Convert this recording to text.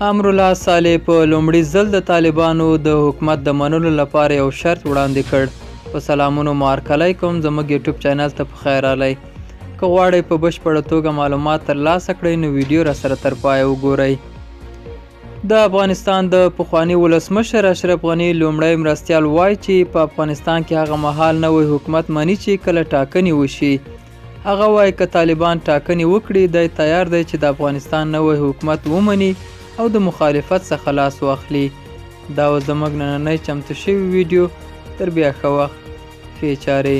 امرالله صالح په لومړي ځل د طالبانو د حکومت د منلو لپاره یو شرط وړاندې کړ. په سلامونو مو هرکلی کوم، زموږ یوټیوب چینل ته په خیر راغلی. که غواړئ په بشپړه توګه معلومات ترلاسه کړئ نو ویډیو راسره تر پایه وګورئ. د افغانستان د پخواني ولسمشر اشرف غني لومړی مرستیال وایي چې په افغانستان کې هغه مهال نوی حکومت مني چې کله ټاکنې وشي. هغه وايي که طالبان ټاکنې وکړي، دی تیار دی چې د افغانستان نوی حکومت ومني او د مخالفت څخه لاس واخلي. دا وه زموږ نننۍ چمتو شوې ویډیو، تر بیا ښه وخت، ښې چارې.